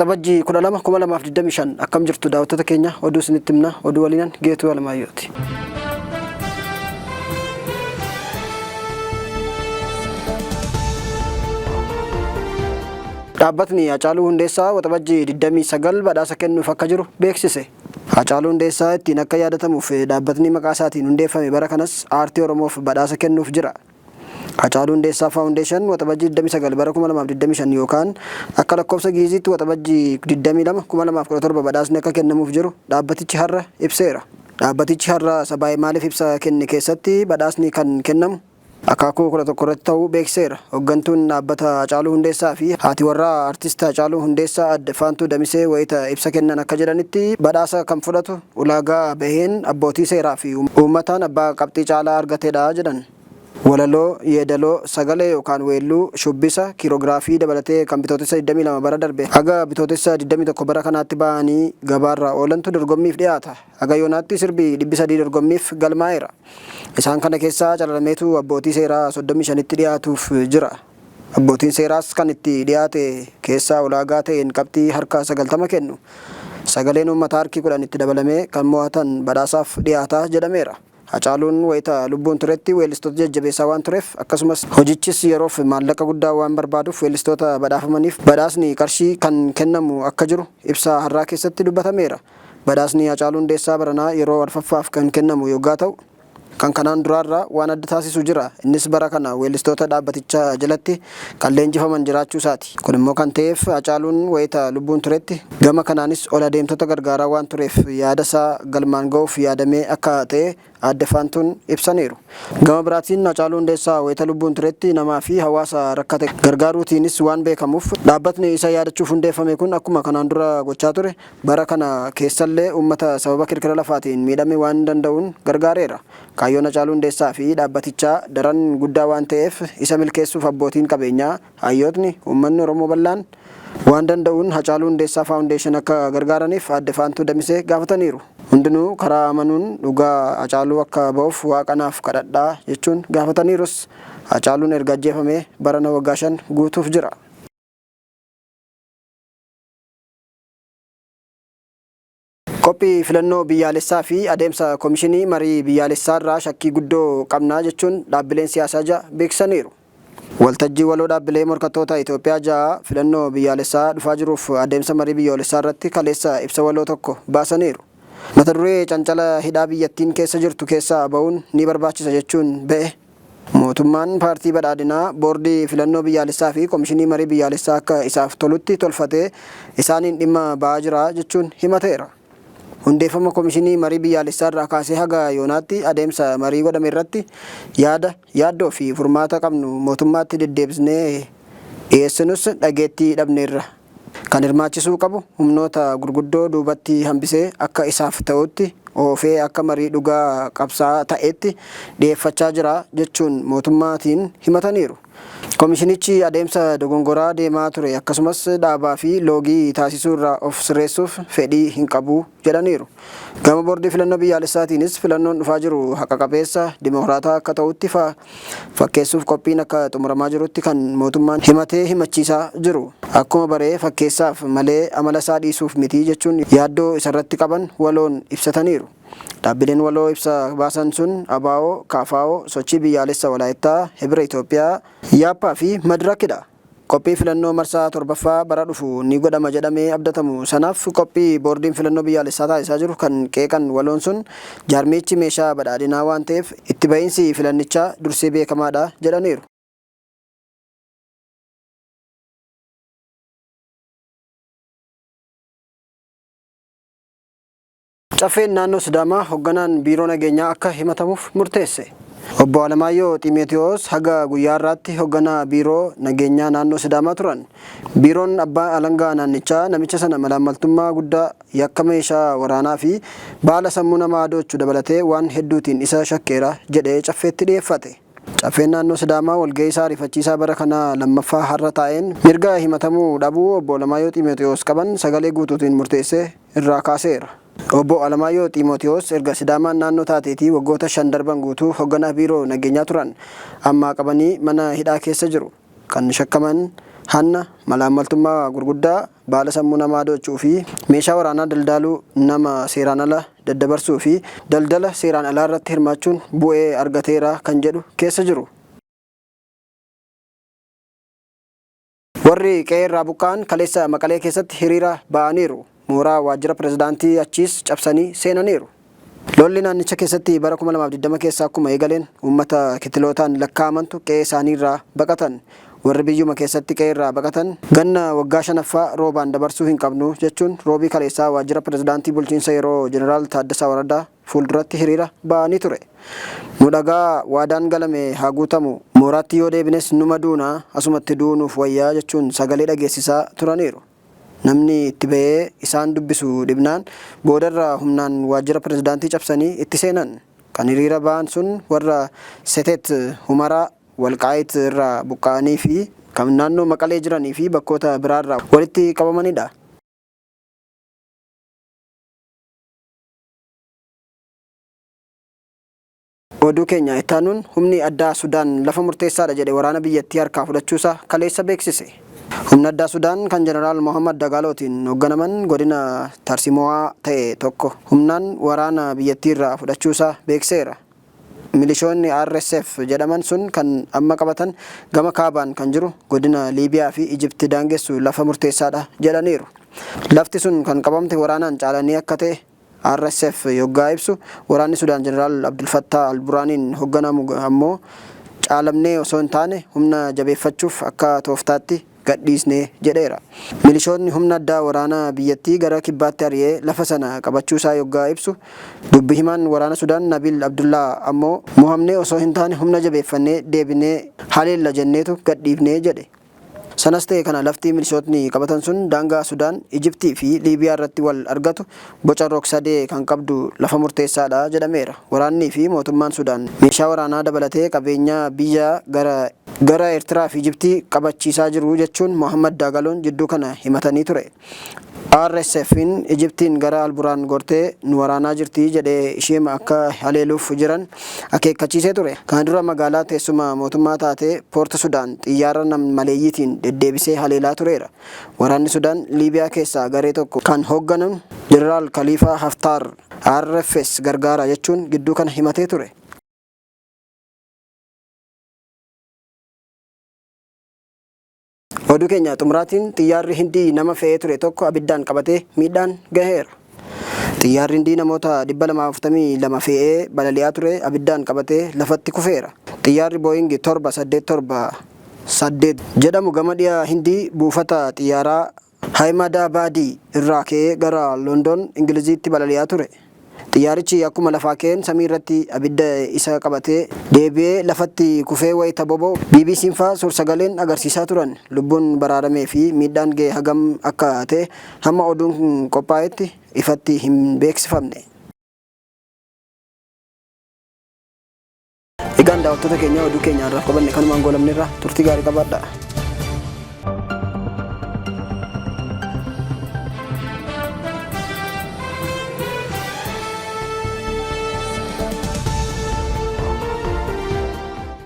Waxabajjii 12, 2025 akkam jirtu daawwattoota keenya oduu isinitti himna oduu waliinan Geetuu Alamaayyooti. Dhaabbatni Hacaaluu Hundeessaa Waxabajjii 29 badhaasa kennuuf akka jiru beeksise. Hacaaluu Hundeessaa ittiin akka yaadatamuuf dhaabbatni maqaa isaatiin hundeeffame bara kanas aartii Oromoof badhaasa kennuuf jira. Hacaaluu Hundeessaa Foundation Waxabajjii 29 bara 2025 yookaan akka lakkoofsa Gi'iziitti Waxabajjii 22, 2017 badhaasni akka kennamuuf jiru dhaabbatichi har'a ibseera. Dhaabbatichi har'a sabaa-himaaleef ibsa kenne keessatti badhaasni kan kennamu akaakuu 11 irratti ta'uu beeksiseera. Hoggantuun dhaabbata Hacaaluu Hundeessaa fi haati warraa Artist Hacaaluu Hundeessaa Aadde Faantuu Damisee wayita ibsa kennan akka jedhanitti badhaasa kan fudhatu ulaagaa baheen abbootii seeraa fi uummataan abbaa qabxii caalaa argatedha jedhan. Walaloo, yeedaloo, sagalee yookaan weelluu, shubbisa, kiiroogiraafii dabalatee kan Bitootessa 22 bara darbe haga Bitootessa 21 bara kanaatti bahanii gabaarra oolantu dorgommiif dhiyaata. Haga yoonaatti sirbi 300 dorgommiif galmaa'eera. Isaan kana keessaa calalameetu abbootii seeraa 35tti dhiyaatuuf jira. Abbootiin seeraas kan itti dhiyaate keessaa ulaagaa ta'een qabxii harka 90 kennu. Sagaleen uummataa harki 10 itti dabalamee kan mo'atan badhaasaaf dhiyaata jedhameera. Hacaaluun wayita lubbuun turetti weellistoota jajjabeessaa waan tureef akkasumas hojichis yeroof maallaqa guddaa waan barbaaduuf weellistoota badhaafamaniif badhaasni qarshii kan kennamu akka jiru ibsa har'aa keessatti dubbatameera. Badhaasni Hacaaluu Hundeessaa baranaa yeroo arfaffaaf kan kennamu yoggaa ta'u, kan kanaan duraarraa waan adda taasisu jira. Innis bara kana weellistoota dhaabbaticha jalatti kan leenjifaman jiraachuusaati. Kun immoo kan ta'eef Hacaaluun wayita lubbuun turetti gama kanaanis ol adeemtota gargaaraa waan tureef yaadasaa galmaan ga'uuf yaadamee akka ta'e Aadde Faantuun ibsaniiru. Gama biraatiin Hacaaluu Hundeessaa wayita lubbuun turetti namaa fi hawaasa rakkate gargaaruutiinis waan beekamuuf dhaabbatni isa yaadachuuf hundeeffame kun akkuma kanaan dura gochaa ture bara kana keessallee uummata sababa kirkira lafaatiin miidhame waan danda'uun gargaareera. Kaayyoon Hacaaluu Hundeessaa fi dhaabbatichaa daran guddaa waan ta'eef isa milkeessuuf abbootiin qabeenyaa, hayyootni, uummanni Oromoo bal'aan waan danda'uun Hacaaluu Hundeessaa Foundation akka gargaaraniif Aadde Faantuu Damisee gaafataniiru. Hundinuu karaa amanuun dhugaa Hacaaluu akka ba'uuf Waaqa naaf kadhadhaa jechuun gaafataniirus. Hacaaluun erga ajjeefamee barana waggaa 5 guutuuf jira. Qophii filannoo biyyaalessaa fi adeemsa komishinii marii biyyaalessaarraa shakkii guddoo qabna jechuun dhaabbileen siyaasaa 6 beeksisaniiru. Waltajjii waloo dhaabbilee morkattoota Itoophiyaa 6 filannoo biyyaalessaa dhufaa jiruuf adeemsa marii biyyoolessaarratti kaleessa ibsa waloo tokko baasaniiru. Mata duree cancala hidhaa biyyattiin keessa jirtu keessaa ba'uun ni barbaachisa jechuun ba'e. Mootummaan Paartii Badhaadhinaa Boordii Filannoo Biyyaalessaa fi Komishinii Marii Biyyaalessaa akka isaaf tolutti tolfatee isaaniin dhimma ba'aa jira jechuun himateera. Hundeeffama Komishinii Marii Biyyaalessaa irraa kaasee haga yoonaatti adeemsa marii godhame irratti yaada, yaaddoo fi furmaata qabnu mootummaatti deddeebisnee dhiyeessinus dhageettii dhabneerra. Kan hirmaachisuu qabu humnoota gurguddoo duubatti hambisee akka isaaf ta'utti oofee akka marii dhugaa qabsaa'aa ta'eetti dhiyeeffachaa jira jechuun mootummaatiin himataniiru. Komishinichi adeemsa dogongoraa deemaa ture akkasumas dhaabaa fi loogii taasisuu irraa of sirreessuuf fedhii hin qabu jedhaniiru. Gama Boordii Filannoo Biyyaalessaatiinis filannoon dhufaa jiru haqa qabeessa, dimokiraataa akka ta'utti fakkeessuuf qophiin akka xumuramaa jirutti kan mootummaan himatee himachiisaa jiru. Akkuma bare fakkeessaaf malee amalasaa dhiisuuf miti jechuun yaaddoo isarratti qaban waloon ibsataniiru. Dhaabbileen waloo ibsa baasan sun ABO, KFO, Sochii Biyyaalessa Walaayittaa, Hibira Itoophiyaa, Yaappaa fi Madrakidha. Qophii filannoo marsaa 7ffaa bara dhufu ni godhama jedhamee abdatamu sanaaf qophii Boordiin Filannoo Biyyaalessaa taasisaa jiru kan qeeqan waloon sun jaarmiyichi meeshaa badhaadhinaa waan ta'eef itti ba'iinsi filannichaa dursee beekamaadha jedhaniiru. Caffeen Naannoo Sidaamaa hogganaan Biiroo Nageenyaa akka himatamuuf murteesse. Obbo Alamaayyoo Xiimetiwoos haga guyyaa har'aatti hogganaa Biiroo Nageenyaa Naannoo Sidaamaa turan. Biiroon Abbaa Alangaa naannichaa namicha sana malaammaltummaa guddaa, yakka meeshaa waraanaa fi baala sammuu nama hadoochu dabalatee waan hedduutiin isa shakkeera jedhee Caffeetti dhiyeeffate. Caffeen Naannoo Sidaamaa walgahii isaa ariifachiisaa bara kanaa lammaffaa har'a taa'een mirga himatamuu dhabuu Obbo Alamaayyoo Xiimetiwoos qaban sagalee guutuutiin murteessee irraa kaaseera. Obbo Alamaayyoo Xiimootiwoos erga Sidaamaan naannoo taateetii waggoota 5 darban guutuu hogganaa biiroo nageenyaa turan. Ammaa qabanii mana hidhaa keessa jiru. Kan shakkaman hanna, malaammaltummaa gurguddaa, baala sammuu namaa doochuu fi meeshaa waraanaa daldaaluu, nama seeraan ala daddabarsuu fi daldala seeraan alaa irratti hirmaachuun bu'ee argateera kan jedhu keessa jiru. Warri qe'ee irraa buqqa'an kaleessa Maqalee keessatti hiriira ba'aniiru. Mooraa waajjira pirezidaantii achiis cabsanii seenaniiru. Lolli naannicha keessatti bara 2020 keessa akkuma eegaleen uummata kitilootaan lakkaa'amantu qe'ee isaaniirraa baqatan. Warri biyyuma keessatti qe'ee irraa baqatan ganna waggaa shanaffaa roobaan dabarsuu hin qabnu jechuun Roobii kaleessaa waajjira pirezidaantii bulchiinsa yeroo Jeneraal Taaddasaa Warradaa fuulduratti hiriira ba'anii ture. Nu dhagaa waadaan galame haa guutamu, mooraatti yoo deebines numa duuna, asumatti du'uu nuuf wayya jechuun sagalee dhageessisaa turaniiru. Namni itti ba'ee isaan dubbisu dhibnaan boodarra humnaan waajjira pirezidaantii cabsanii itti seenan. Kan hiriira ba'an sun warra Setet Humaraa, Walqaayit irraa buqqa'anii fi kan naannoo Maqalee jiranii fi bakkoota biraarraa walitti qabamanidha. Oduu keenya ittaanuun humni addaa Sudaan lafa murteessaadha jedhe waraana biyyattii harkaa fudhachuusaa kaleessa beeksise. Humna addaa Sudaan kan Jeneraal Mohammad Dagaalootiin hoogganaman godina tarsimoo'aa ta'e tokko humnaan waraana biyyattiirraa fudhachuusaa beekseera. Milishoonni RSF jedhaman sun kan amma qabatan gama kaabaan kan jiru godina Liibiyaa fi Ijipti daangessu lafa murteessaadha jedhaniiru. Lafti sun kan qabamte waraanaan caalanii akka ta'e RSF yoggaa ibsu, waraanni Sudaan Jeneraal Abdulfattaa Al-Buraaniin hogganamu ammoo caalamnee osoo hin taane humna jabeeffachuuf akka tooftaatti gadhiisne jedheera. Milishootni humna addaa waraana biyyattii gara kibbaatti ari'ee lafa sana qabachuusaa yoggaa ibsu, dubbi himaan waraana Sudaan Nabiil Abdullaa ammoo mohamnee osoo hin taane humna jabeeffannee deebinee haleella jenneetu gadhiifne jedhe. Sanas ta'e kana lafti milishootni qabatan sun daangaa Sudaan, Ijiptii fi Liibiyaa irratti wal argatu boca rog-sadee kan qabdu lafa murteessaadha jedhameera. Waraannii fi mootummaan Sudaan meeshaa waraanaa dabalatee qabeenyaa biyya gara gara Eertiraa fi Ijiptii qabachiisaa jiru jechuun Mohaammad Daagaloon jidduu kana himatanii ture. RSF'n Ijiptiin gara Alburaan gortee nu waraanaa jirti jedhee isheema akka haleeluuf jiran akeekkachiisee ture. Kana dura magaalaa teessuma mootummaa taate Poort Sudaan xiyyaara nam-maleeyyiitiin deddeebisee haleelaa tureera. Waraanni Sudaan Liibiyaa keessaa garee tokko kan hoogganan Jeneraal Kaliifaa Haftaar RFS gargaara jechuun gidduu kana himatee ture. Oduu keenya xumuraatiin xiyyaarri Hindii nama fe'ee ture tokko abiddaan qabatee miidhaan gaheera. Xiyyaarri Hindii namoota 242 fe'ee balali'aa ture abiddaan qabatee lafatti kufeera. Xiyyaarri Booyingi 787 8 jedhamu gama dhiha Hindii buufata xiyyaaraa Hayimadaabaadii irraa ka'ee gara London, Ingiliziitti balali'aa ture. Xiyyaarichi akkuma lafaa ka'een samii irratti abidda isa qabatee deebi'ee lafatti kufee wayita boba'u BBC'n fa'aa suur-sagaleen agarsiisaa turan. Lubbuun baraaramee fi miidhaan ga'e hagam akka ta'e hamma oduun kun qophaa'etti ifatti hin beeksifamne. Egaan daawwattoota keenya oduu keenya har'aaf qabanne kanumaan goolabneerra turtii gaarii qabaadhaa.